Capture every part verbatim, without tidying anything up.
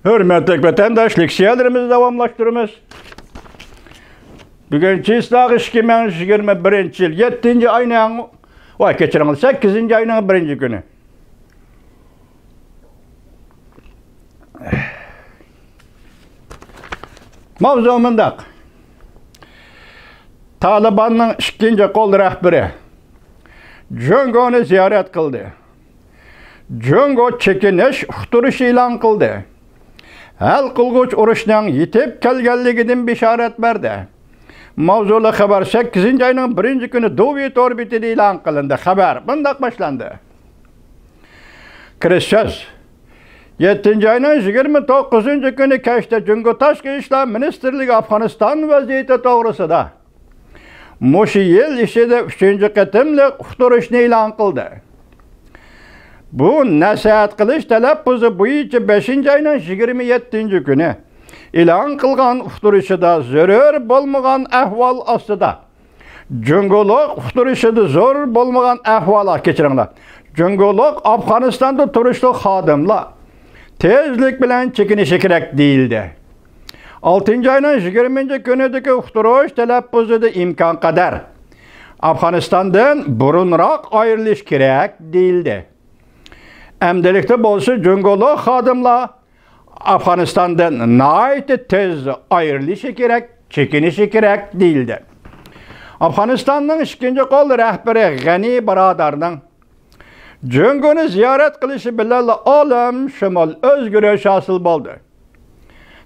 ھۆرمەتلىك ۋەتەنداش، لېكسىيەلىرىمىزنى داۋاملاشتۇرىمىز. بۈگۈن چېسلاغ ئىككى مىڭ يىگىرمە بىرىنچى يىل يەتتىنچى ئاينىڭ، ۋاي، كەچۈرۈڭلار، سەككىزىنچى ئاينىڭ بىرىنچى كۈنى. ماۋزۇ مۇنداق. تالىباننىڭ ئىككىنچى قول رەھبىرى جۇڭگونى زىيارەت قىلدى. جۇڭگو چېكىنىش ئۇقتۇرۇشى ئېلان قىلدى. ھەل قىلغۇچ ئۇرۇشنىڭ يېتىپ كەلگەنلىكىدىن بېشارەت بەردى. ماۋزۇلۇق خەۋەر سەككىزىنچى ئاينىڭ بىرىنچى كۈنى دۇۋى تور بېتىدە ئېلان قىلىندى. خەۋەر مۇنداق باشلاندى. كىرىش سۆز. يەتتىنچى ئاينىڭ يىگىرمە توققۇزىنچى كۈنى كەچتە جۇڭگو تاشقى ئىشلار مىنىستىرلىكى ئافغانىستان ۋەزىيىتى توغرىسىدا مۇشۇ يىل ئىچىدە ئۈچىنچى قېتىملىق ئۇقتۇرۇشنى ئېلان قىلدى. بۇ نەسىھەت قىلىش تەلەپپۇزى بويىچە بەشىنچى ئاينىڭ يىگىرمە يەتتىنچى كۈنى ئېلان قىلغان ئۇقتۇرۇشىدا زۆرۈر بولمىغان ئەھۋال ئاستىدا، جۇڭگولۇق ئۇقتۇرۇشىدا زۆرۈر بولمىغان ئەھۋال، كەچۈرۈڭلار، جۇڭگولۇق ئافغانىستاندا تۇرۇشلۇق خادىملار تېزلىك بىلەن چېكىنىشى كېرەك دېيىلدى. ئالتىنچى ئاينىڭ يىگىرمىنچى كۈنىدىكى ئۇقتۇرۇش تەلەپپۇزىدا ئىمكانقەدەر ئافغانىستاندىن بۇرۇنراق ئايرىلىش كېرەك دېيىلدى. ئەمدىلىكتە بولسا جۇڭگولۇق خادىملار ئافغانىستاندىن ناھايىتى تېز ئايرىلىشى كېرەك، چېكىنىشى كېرەك دېيىلدى. ئافغانىستاننىڭ ئىككىنچى قول رەھبىرى غەنى بۇرادەرنىڭ جۇڭگونى زىيارەت قىلىشى بىلەنلا ئالەمشۇمۇل ئۆزگىرىش ھاسىل بولدى،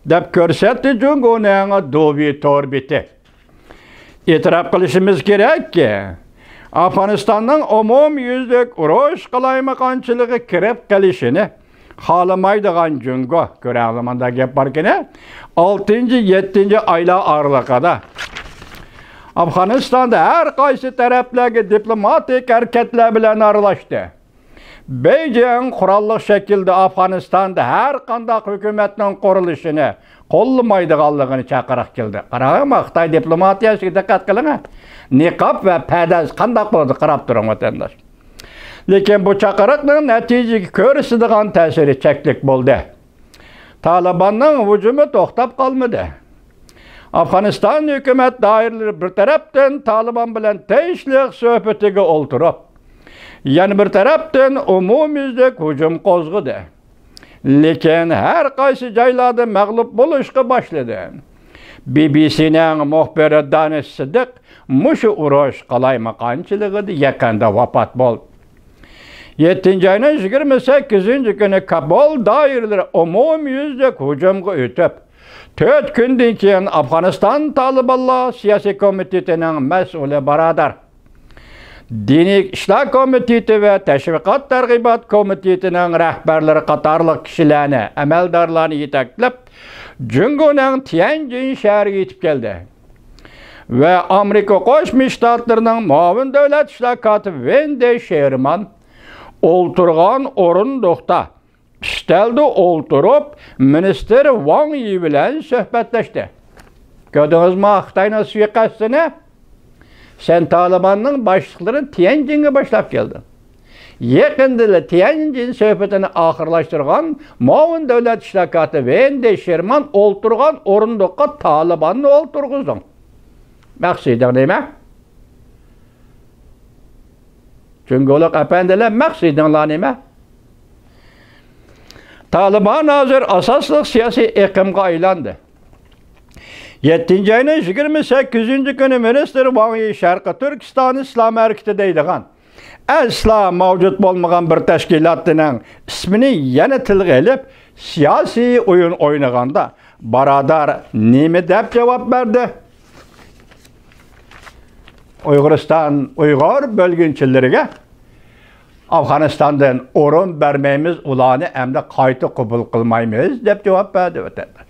دەپ كۆرسەتتى جۇڭگونىڭ دۇۋى تور بېتى. ئېتىراپ قىلىشىمىز كېرەككى، ئافغانىستاننىڭ ئومۇميۈزلۈك ئۇرۇش قالايمىقانچىلىقى كىرىپ قېلىشىنى خالىمايدىغان جۇڭگو، كۆرەڭلار، مۇنداق گەپ باركىنى، ئالتىنچى، يەتتىنچى ئايلار ئارىلىقىدا ئافغانىستاندا ھەر قايسى تەرەپلەرگە دىپلوماتىك ھەرىكەتلەر بىلەن ئارىلاشتى. بېيجىڭ قوراللىق شەكىلدە ئافغانىستاندا ھەر قانداق ھۆكۈمەتنىڭ قۇرۇلۇشىنى قوللىمايدىغانلىقىنى چاقىرىق كىلدى. قاراڭ، خىتاي دىپلوماتىيەسىگە دىققەت قىلىڭ. نىقاب ۋە پەردە قانداق بولىدۇ، قاراپ تۇرۇڭ، ۋەتەنداش. لېكىن بۇ چاقىرىقنىڭ نەتىجىگە كۆرسىتىدىغان تەسىرى چەكلىك بولدى. تالىباننىڭ ھۇجۇمى توختاپ قالمىدى. ئافغانىستان ھۆكۈمەت دائىرىلىرى بىر تەرەپتىن تالىبان بىلەن تىنچلىق سۆھبىتىگە ئولتۇرۇپ، يەنە بىر تەرەپتىن ئومۇميۈزلۈك ھۇجۇم قوزغىدى. لېكىن ھەر قايسى جايلاردا مەغلۇپ بولۇشقا باشلىدى. بى بى سىنىڭ مۇخبىرى دانىش سىدىق مۇشۇ ئۇرۇش قالايمىقانچىلىقىدا يېقىندا ۋاپات بولدى. يەتتىنچى ئاينىڭ يىگىرمە سەككىزىنچى كۈنى كابۇل دائىرىلىرى ئومۇميۈزلۈك ھۇجۇمغا ئۆتۈپ، تۆت كۈندىن كېيىن ئافغانىستان تالىبانلار سىياسىي كومىتېتىنىڭ مەسئۇلى بۇرادەر، دىنىي ئىشلار كومىتېتى ۋە تەشۋىقات تەرغىبات كومىتېتىنىڭ رەھبەرلىرى قاتارلىق كىشىلەرنى، ئەمەلدارلارنى يېتەكلەپ، جۇڭگونىڭ تيەنجىن شەھىرىگە يېتىپ كەلدى ۋە ئامېرىكا قوشما شتاتلىرىنىڭ مۇئاۋىن دۆلەت ئىشلار كاتىپى ۋېندى شېرمان ئولتۇرغان ئورۇندۇقتا ئۈستەلدە ئولتۇرۇپ، مىنىستىر ۋاڭ يى بىلەن سۆھبەتلەشتى. كۆردىڭىزمۇ خىتاينىڭ سۇيىقەستىنى؟ سەن تالىباننىڭ باشلىقلىرىنى تيەنجىنگە باشلاپ كەلدىڭ. يېقىندىلا تيەنجىن سۆھبىتىنى ئاخىرلاشتۇرغان مۇئاۋىن دۆلەت ئىشلار كاتىپى ۋېندى شېرمان ئولتۇرغان ئورۇندۇققا تالىباننى ئولتۇرغۇزدۇڭ. مەقسىتىڭ نېمە؟ جۇڭگولۇق ئەپەندىلەر، مەقسىتىڭلار نېمە؟ تالىبان ھازىر ئاساسلىق سىياسىي ئېقىمغا ئايلاندى. يەتتىنچى ئاينىڭ يىگىرمە سەككىزىنچى كۈنى مىنىستىر ۋاڭ يى شەرقىي تۈركىستان ئىسلام ھەرىكىتى دەيدىغان ئەسلا مەۋجۇت بولمىغان بىر تەشكىلاتنىڭ ئىسمىنى يەنە تىلغا ئېلىپ، سىياسىي ئويۇن ئوينىغاندا، بۇرادەر نېمە دەپ جاۋاب بەردى؟ ئۇيغۇرىستان، ئۇيغۇر بۆلگۈنچىلىرىگە ئافغانىستاندىن ئورۇن بەرمەيمىز، ئۇلارنى ئەمدى قايتا قوبۇل قىلمايمىز، دەپ جاۋاب بەردى ۋەتەنداش.